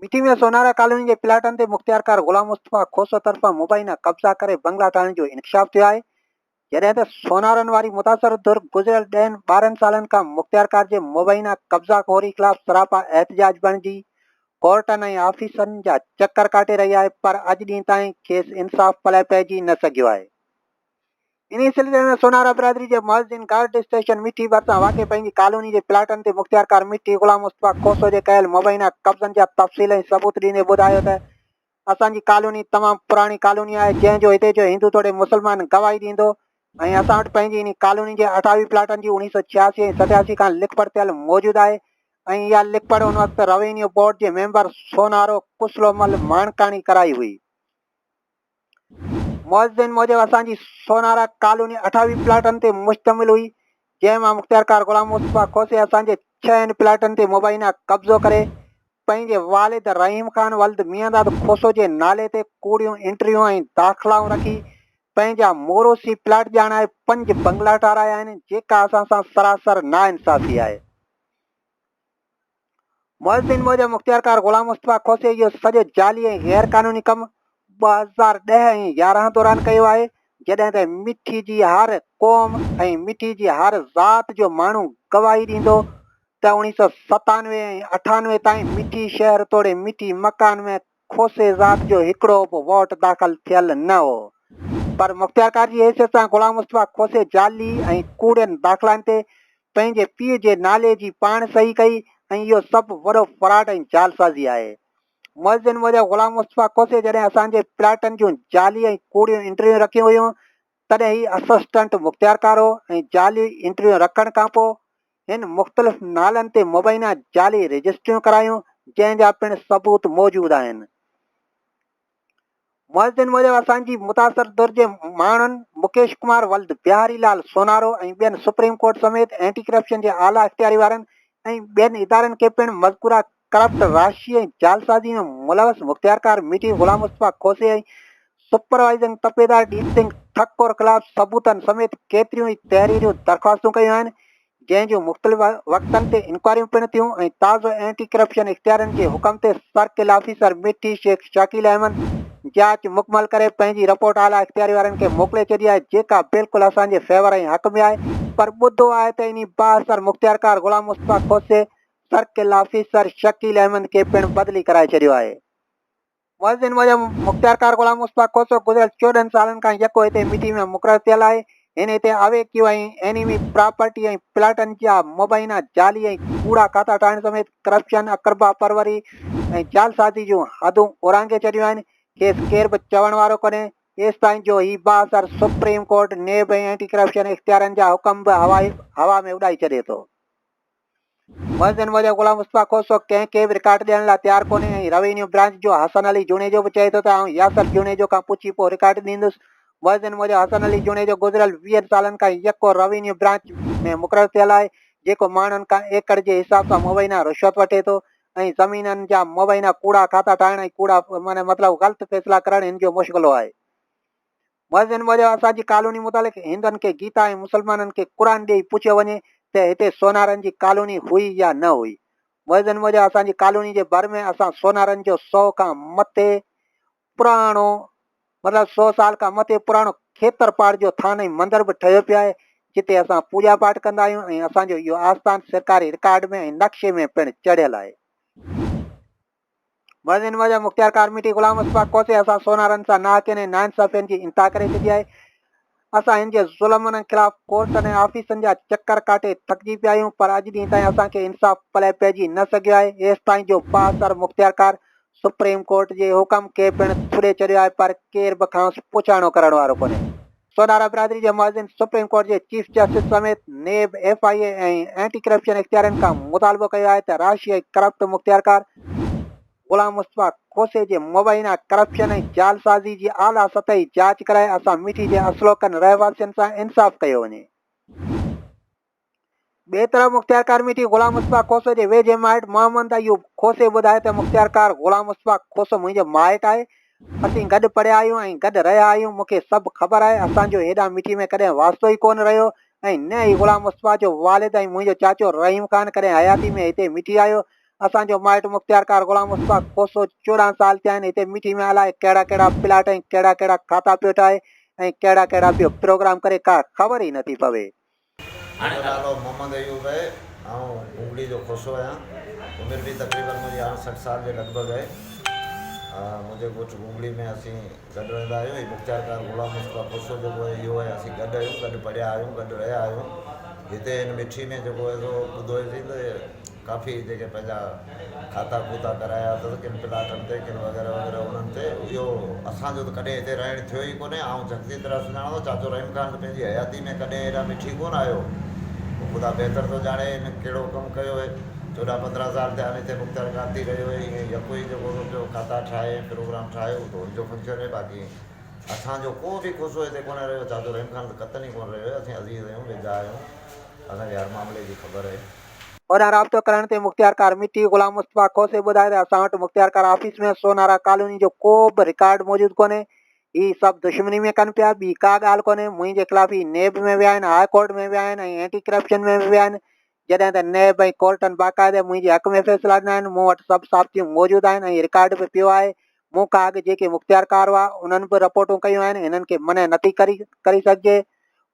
مٺي ۾ سونارا colony جي پلاٽن تي مختيارڪار غلام مصطفيٰ کوسو طرفان مبينا قبضا ڪري بنگلا ٺاهڻ جو انڪشاف ٿيو آهي، جڏهن ته سونارن واري متاثر ڌر گذريل ڏهن ٻارهن سالن کان مختيارڪار جي مبينا قبضا خوري خلاف سراپا احتجاج بڻجي ڪورٽن ۽ آفيسن جا چڪر ڪاٽي رهي آهي پر اڄ ڏينهن تائين کيس انصاف پلئه پئجي نه سگهيو آهي. انهي سلسلي ۾ سونارا برادري جي معززين گارڊ اسٽيشن مٺي ڀرسان واقع پنهنجي ڪالوني جي پلاٽن تي مختيارڪار مٺي غلام مصطفيٰ کوسو جي ڪيل مبينا قبضن جا تفصيل ۽ ثبوت ڏيندي ٻڌايو ته اسان جي ڪالوني تمام پراڻي ڪالوني آهي جنهن جو هتي جو هندو توڙي مسلمان گواهي ڏيندو ۽ اسان وٽ پنهنجي انهي ڪالوني جي 28 پلاٽن جي 1986 ۽ 87 کان لکپڙهه ٿيل موجود آهي ۽ اها لکپڙهه ان وقت روينيو بورڊ جي ميمبر سونارو ڪسلو مل ماڻڪاڻي ڪرائي هئي. معززين موجب اسان جي سونارا ڪالوني 28 پلاٽن تي مشتمل هئي، جنهن مان مختيارڪار غلام مصطفيٰ کوسي اسان جي ڇهن پلاٽن تي مبينا قبضو ڪري پنهنجي والد رحيم خان ولد ميانداد کوسو جي نالي تي ڪوڙيون انٽريون ۽ داخلائون رکي پنهنجا موروثي پلاٽ ڄاڻائي پنج بنگلا ٺاهرايا آهن، جيڪا اسان سان سراسر ناانصافي آهي. معززين موجب مختيارڪار غلام مصطفيٰ کوسي اهو سڄو جعلي ۽ غير قانوني ڪم 2010 ۽ 11 دوران ڪيو آهي، جڏهن ته مٺي جي هر قوم ۽ مٺي جي هر ذات جو ماڻهو گواهي ڏيندو ته 1997 ۽ 98 تائين مٺي شهر توڙي مٺي مڪان ۾ کوسي ذات جو هڪڙو به ووٽ داخل ٿيل نه هو پر مختيارڪار جي حيثيت سان غلام مصطفيٰ کوسي جعلي ۽ ڪوڙين داخلائن تي پنهنجي پيء جي نالي جي پاڻ صحيح ڪئي ۽ اهو سڀ وڏو فراڊ ۽ جعلسازي آهي. معززين موجب غلام مصطفيٰ کوسي جڏهن اسان جي پلاٽن جون جعلي ۽ ڪوڙيون انٽريون رکيون هيون تڏهن هي اسسٽنٽ مختيارڪار هو ۽ جعلي انٽريون رکڻ کانپوء هن مختلف نالن تي مبينا جعلي رجسٽريون ڪرايون، جنهن جا پڻ ثبوت موجود آهن. معززين موجب اسان جي متاثر ڌر جي ماڻهن مڪيش ڪمار ولد بهاري لال سونارو ۽ ٻين سپريم ڪورٽ سميت اينٽي ڪرپشن جي اعليٰ اختياري وارن ۽ ٻين ادارن کي پڻ مذڪوره ڪرپٽ راشي ۽ جعلسازي ۾ ملوث مختيارڪار ميٽي غلام مصطفيٰ کوسي ۽ سپروائيزنگ تپيدار ڊي سنگهه ٺڪور خلاف ثبوتن سميت ڪيتريون ئي تحريريون درخواستون ڪيون آهن، جنهن جون مختلف وقتن تي انڪوائريون پڻ ٿيون ۽ تازو اينٽي ڪرپشن اختيارين جي حڪم تي سرڪل آفيسر مٺي شيخ شڪيل احمد جاچ مڪمل ڪري پنهنجي رپورٽ اعليٰ اختياري وارن کي موڪلي ڇڏي آهي، جيڪا بلڪل اسان جي فيور ۽ حق ۾ آهي پر ٻڌو آهي ته انهي بااثر مختيارڪار غلام مصطفيٰ کوسي سرڪل آفيسر شڪيل احمد کي پڻ بدلي ڪرائي ڇڏيو آهي. معززين موجب مختيارڪار غلام مصطفيٰ کوسو گذريل 14 سالن کان يڪو هتي مٺي ۾ مقرر ٿيل آهي. هن هتي اويڪيو ۽ اينيمي پراپرٽي ۽ پلاٽن جا مبينا جعلي ۽ ڪوڙا کاتا ٺاهڻ سميت ڪرپشن، اقربا پروري ۽ جعلسازي جون حدون اورانگهي ڇڏيون آهن. کيس ڪير به چوڻ وارو ڪونهي. ايستائين جو هي بااثر supreme court, NAB ۽ anti corruption اختيارين جا حڪم به هوا ۾ اڏائي ڇڏي ٿو. معززين موجب غلام مصطفيٰ کوسو ڪنهن کي به رڪارڊ ڏيڻ لاء تيار ڪونهي ۽ روينيو برانچ جو حسن علي جوڻيجو به چئي ٿو ته آئون ياسر جوڻيجو کان پڇي پوء رڪارڊ ڏيندس. معززين موجب حسن علي جوڻيجو گذريل ويهن سالن کان يڪو روينيو برانچ ۾ مقرر ٿيل آهي جيڪو ماڻهن کان ايڪڙ جي حساب سان مبينا رشوت وٺي ٿو ۽ زمينن جا مبينا ڪوڙا کاتا ٺاهڻ ۽ ڪوڙا معنيٰ مطلب غلط فيصلا ڪرڻ هن جو مشغلو آهي. معززين موجب اسان جي ڪالوني متعلق هندن کي گيتا ۽ مسلمانن کي قرآن ڏيئي پڇيو وڃي ته هتي سونارن جي ڪالوني هئي يا نه هئي. معززين موجب اسان جي ڪالوني جي ڀر ۾ اسان سونارن جو سئو کان مٿي پراڻو مطلب سئو سال کان مٿي پراڻو کيتر پاڙ جو ٿان ۽ مندر به ٺهيو پيو آهي جتي اسان پوڄا پاٺ ڪندا آهيون ۽ اسان جو اهو آستان سرڪاري رڪارڊ ۾ ۽ نقشي ۾ پڻ چڙهيل آهي. وزن وجه مختيار ڪارميٽي غلام مصطفيٰ کوسي اسان سونارن سان ناحقين ۽ ناانصافين جي انتها ڪري ڇڏي آهي. اسان هن جي ظلمن خلاف ڪورٽن ۽ آفيسن جا چڪر ڪاٽي ٿڪجي پيا آهيون پر اڄ ڏينهن تائين اسان کي انصاف پلئه پئجي نه سگهيو آهي ايستائين جو بااثر مختيارڪار سپريم ڪورٽ جي حڪم کي پڻ ٿڏي ڇڏيو آهي پر ڪير به کانئس پڇاڻو ڪرڻ وارو ڪونهي. سونارا برادري جي معززين سپريم ڪورٽ جي چيف جسٽس سميت NAB, F I A ۽ anti corruption اختيارين کان مطالبو ڪيو آهي ته راشي ۽ ڪرپٽ مختيارڪار غلام مصطفيٰ کوسي جي مبينا ڪرپشن ۽ جعلسازي جي اعليٰ سطحي جاچ ڪرائي اسان مٺي جي اصلوڪن رهواسين سان انصاف ڪيو وڃي. ٻئي طرف مختيارڪار مٺي غلام مصطفيٰ کوسو جي ويجهي مائٽ محمد ايوب کوسي ٻڌايو ته مختيارڪار غلام مصطفيٰ کوسو منهنجو مائٽ آهي، اسين گڏ پڙهيا آهيون ۽ گڏ رهيا آهيون، مون کي سڀ خبر آهي، اسان جو هيڏانهن مٺي ۾ ڪڏهن واسطو ئي ڪونه رهيو ۽ نه ئي غلام مصطفيٰ جو والد ۽ منهنجو چاچو رحيم خان ڪڏهن حياتي ۾ هتي مٺي آيو. اسان جو مائٽ مختيارڪار غلام مصطفيٰ کوسو 14 سال ٿيا آهن هتي مٺي ۾ الائي ڪهڙا ڪهڙا پلاٽ ۽ ڪهڙا ڪهڙا کاتا پيو ٺاهي ۽ ڪهڙا ڪهڙا پيو پروگرام ڪري ڪا خبر ئي نٿي پوي. منهنجو نالو محمد ايوب آهي. آئون گونگڙي جو کوسو آهيان. عمر به تقريبن منهنجي هاڻ 60 سال جي لڳ ڀڳ آهي. منهنجي ڳوٺ گونگڙي ۾ اسين گڏ رهندا آهيون. هي مختيارڪار غلام مصطفيٰ کوسو جيڪو آهي اهو ۽ اسين گڏ آهيون، گڏ پڙهيا آهيون، گڏ رهيا آهيون. هتي هن مٺي ۾ جيڪو آهي سو ٻڌو هيسين ته ڪافي جيڪي پنهنجا کاتا کوتا ڪرايا اٿس ڪن پلاٽن تي ڪن وغيره وغيره انهن تي اهو اسان جو ته ڪڏهن هتي رهڻ ٿيو ئي ڪونهي آئون شخصي طرح سڃاڻان ٿو چاچو رحيم خان ته پنهنجي حياتي ۾ ڪڏهن هيڏانهن مٺي ڪونه آيو پوء خدا بهتر ٿو ڄاڻي هن ڪهڙو ڪم ڪيو اهي 14 15 سال ٿيا آهن هتي مختيار ڪار ٿي رهيو اهي ائين يڪو ئي جيڪو سو پيو کاتا ٺاهي ۽ پروگرام ٺاهي اهو ته هن جو فنڪشن اهي باقي اسان جو ڪو به کوسو هتي ڪونه رهيو چاچو رحيم خان ته قطعن ئي ڪونه رهيو اهي اسين عزيز آهيون ويجها آهيون اسان کي هر معاملي جي خبر اهي. هوڏانهن رابطو ڪرڻ تي مختيارڪار مٺي غلام مصطفيٰ کوسي ٻڌايو ته اسان وٽ مختيارڪار آفيس ۾ سونارا ڪالوني جو ڪو به رڪارڊ موجود ڪونهي، هي سڀ دشمني ۾ ڪن پيا، ٻي ڪا ڳالهه ڪونهي، منهنجي خلاف هي نيب ۾ ويا آهن، هاء ڪورٽ ۾ ويا آهن ۽ اينٽي ڪرپشن ۾ به ويا آهن، جڏهن ته نيب ۽ ڪورٽن باقاعده منهنجي حق ۾ فيصلا ڏنا آهن، مون وٽ سڀ ثابتيون موجود آهن ۽ رڪارڊ به پيو آهي، مون کان اڳ جيڪي مختيارڪار هئا، انهن به رپورٽون ڪيون آهن، هنن کي منع نٿي ڪري سگهجي.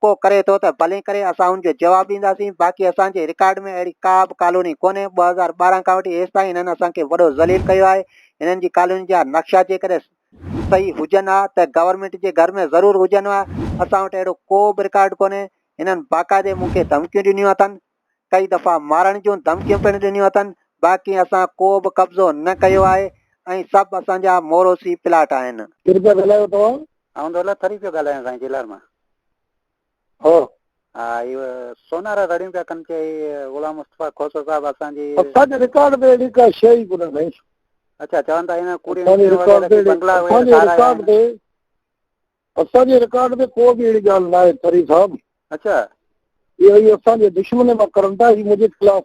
ڪو ڪري ٿو ته ڀلي ڪري اسان ان جو جواب ڏينداسين باقي اسان جي رڪارڊ ۾ اهڙي ڪا به ڪالوني ڪونهي 2012 کان وٺي هيستائين هنن اسان کي وڏو ذليل ڪيو آهي هنن جي ڪالوني جا نقشا جيڪڏهن صحيح هجن ها ته گورنمينٽ جي گهر ۾ ضرور هجن ها اسان وٽ اهڙو ڪو به رڪارڊ ڪونهي هنن باقاعدي مون کي ڌمڪيون ڏنيون اٿن ڪئي دفعا مارڻ جون ڌمڪيون پڻ ڏنيون اٿن باقي اسان ڪو به قبضو نه ڪيو آهي ۽ سڀ اسان جا موروثي پلاٽ آهن. ڪير پيا ڳالهايو توهان؟ آئون دولت ٿري پيو ڳالهايان سائين جيلار مان. ها. ها اهي سونارا رڙيون پيا ڪن چي هي غلام مصطفيٰ کوسو صاحب اسان جي. اسان جي رڪارڊ ۾ اهڙي ڪا شيء ئي ڪونهي سائين. اڇا چون ٿا هن ڪوڙيون اسان جي انٽريون رڪارڊ وغيره تي ٿي اهڙي بنگلا اسان وغيره جي ٺارايا رڪارڊ آهن. تي اسان جي رڪارڊ تي ڪو به اهڙي ڳالهه ناهي ٿري صاحب. اڇا. اهو هي اسان جي دشمني مان ڪرن ٿا هي منهنجي خلاف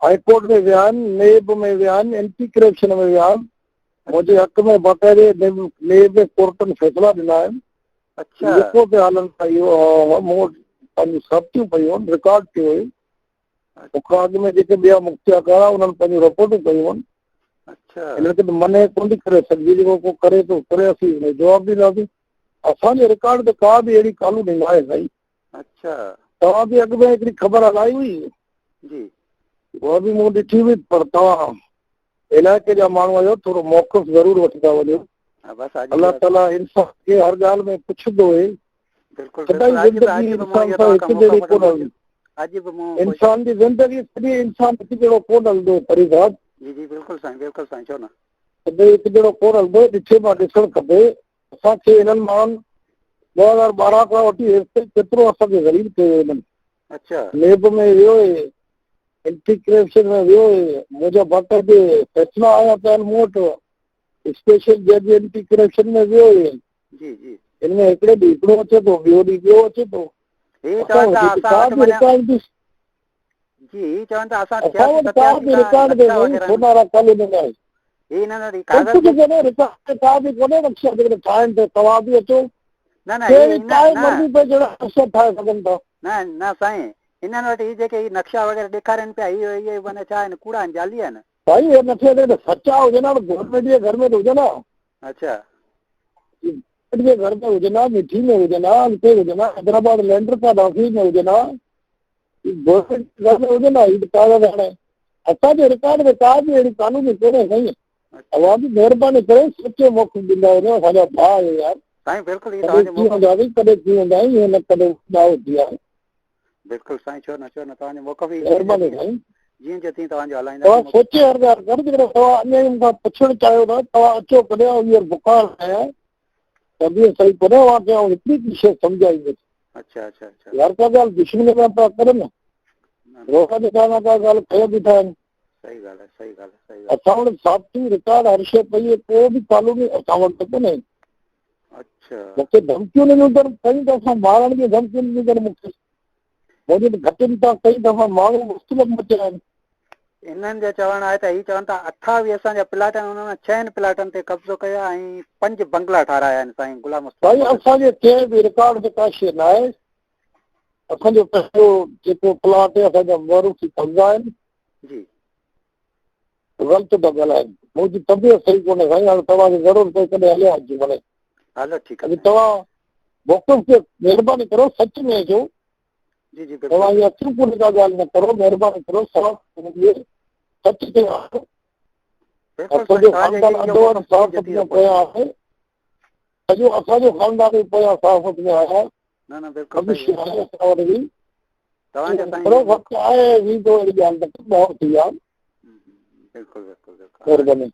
هائي ڪورٽ ۾ ويا آهن نيب ۾ ويا آهن اينٽي ڪرپشن ۾ ويا آهن منهنجي حق ۾ باقاعدي نيب ۾ ڪورٽن فيصلا ڏنا آهن اڇا جيڪو به هلن ٿا اهو مون وٽ پنهنجون ثابتيون پيون آهن رڪارڊ پيو آهي مون کان اڳ ۾ جيڪي ٻيا مختيارڪار آهن انهن پنهنجون رپورٽون ڪيون آهن اڇا هنن کي ته منع ڪونه ٿي ڪري سگهجي جيڪو ڪو ڪري ٿو ڪري اسين هن کي جواب ڏينداسين اسان جي رڪارڊ تي ڪا به اهڙي ڪالوني نه آهي سائين اڇا توهان به اڳ ۾ هڪڙي خبر هلائي هئي جي اها به مون ڏٺي هئي پر توهان علائقي جا ماڻهو آهيو ٿورو موقف ضرور وٺندا وڃو الله تعالي انسان کي هر ڳالهه ۾ پڇندو اهي سدائين زندگي انسان سان هڪ جهڙي ڪونه هلندي انسان جي زندگي سڄي انسان هڪ جهڙو ڪونه هلندو فريد صاحب جي جي بلڪل سائين بلڪل سائين ڇو نه سدائين هڪ جهڙو ڪونه هلندو ڏٺي مان ڏسڻ کپي اسان کي انهن ماڻهن 2012 کان وٺي هيستائين ڪيترو اسان کي ذليل ڪيو انهن اڇا نيب ۾ ويو اهي اينٽي ڪرپشن ۾ ويو اهي منهنجا باقاعدي فيصلا آيا پيا آهن مون وٽ اسپيشل جج اينٽي ڪرپشن ۾ ويو اهي جي جي ان ۾ هڪڙي ڏينهن هڪڙو اچي ٿو ٻيو ڏينهن ٻيو اچي ٿو هي چون ٿا اسان وٽ معنيٰ جي هي چون ٿا اسان وٽ اسان وٽ ڪا به رڪارڊ به نه سونارا ڪالوني ۾ آهي هي نه نه ڪاغذ ڪجهه ڪونهي رڪارڊ ڪا به ڪونهي نقشا جيڪڏهن ٺاهن ته توهان به اچو نه نه ڪهڙي ڪائي مرضي پئي جهڙا نقشا ٺاهي سگهن ٿا. نه نه سائين انهن وٽ هي جيڪي هي نقشا وغيره ڏيکارين پيا هي اهي معنيٰ ڇا آهن ڪوڙا آهن جعلي آهن. سائين اهي نقشا جيڪڏهن سچا هجن ها ته گورنمينٽ جي گهر ۾ ته هجن ها. اڇا. گورنمينٽ جي گهر ۾ هجن ها مٺي ۾ هجن ها اڳتي هجن ها حيدرآباد لينڊر آفيس ۾ هجن ها گورنمينٽ جي گهر ۾ هجن ها هي ته ڪاغذ هاڻي اسان جي رڪارڊ ۾ ڪا به اهڙي قانوني ڪونهي سائين. اوهان به مهرباني ڪري سچو موقف ڏيندا وڃو اسان جا ڀاء آهيو يار. سائين بلڪل هي ڪڏهن توهان جو ڪيئن موقف هونداسين ڪڏهن ڪيئن هونداسين ائين نه ڪڏهن ڏاهو ٿي آهي. بلڪل سائين ڇو نه ڇو نه توهان جو موقف ئي مهرباني سائين. جيئن جو تيئن توهان جو هلائينداسين توهان سوچي هر ڳالهه ڪر جيڪڏهن توهان اڃا ئي مون کان پڇڻ چاهيو ٿا توهان اچو ڪڏهن آئون هينئر بخار ۾ آهيان طبيعت صحيح ڪونهي اوهان کي آئون هڪڙي هڪڙي شيء سمجهائيندس. اڇا اڇا اڇا. يار ڪا ڳالهه دشمني مان پيا ڪرن روز جي ڪا نه ڪا ڳالهه کنيو بيٺا آهن. صحيح ڳالهه آهي صحيح ڳالهه آهي صحيح ڳالهه. اسان وٽ ثابتي رڪارڊ هر شيء پئي آهي ڪو به ڪالوني اسان وٽ ته ڪونهي. اڇا. مون کي ڌمڪيون ڏنيون اٿن ڪئي دفعا مارڻ جون ڌمڪيون ڏنيون اٿن مون کي منهنجي ته گهٽين تان ڪئي دفعا ماڻهو مختلف مچيا آهن. انهن جو چوڻ آهي ته هي چون ٿا 28 اسان جا پلاٽ آهن انهن مان ڇهن پلاٽن تي قبضو ڪيو آهي ۽ پنج بنگلا ٺارايا آهن سائين غلام مصطفيٰ سائين اسان جي ڪنهن به رڪارڊ تي ڪا شيء ناهي اسان جو پنهنجو جيڪو پلاٽ آهي اسان جا موروثي قبضا آهن. جي. غلط ٿا ڳالهائين. منهنجي طبيعت صحيح ڪونهي سائين، هاڻي توهان کي ضرورت پئي ڪڏهن هليا اچجو ڀلي. هلو ٺيڪ آهي. توهان موقف کي مهرباني ڪرو سچ ۾ اچو. جي جي بلڪل. توهان اها اکيون پوري ڪا ڳالهه نه ڪرو، مهرباني ڪرو صاف سچ تي آهيو. بلڪل سڄو خاندان اڌو اڌ صحافت ۾ پويان آهي. سڄو اسان جو خاندان ئي پويان صحافت ۾ آهي. نه نه بلڪل صحيح آهي اسان وٽ به توهان جو سائين ٿورو وقت آهي ويندو اهڙي ڳالهه نه ڪر ٻاهر ٿي آ. بلڪل بلڪل بلڪل. مهرباني.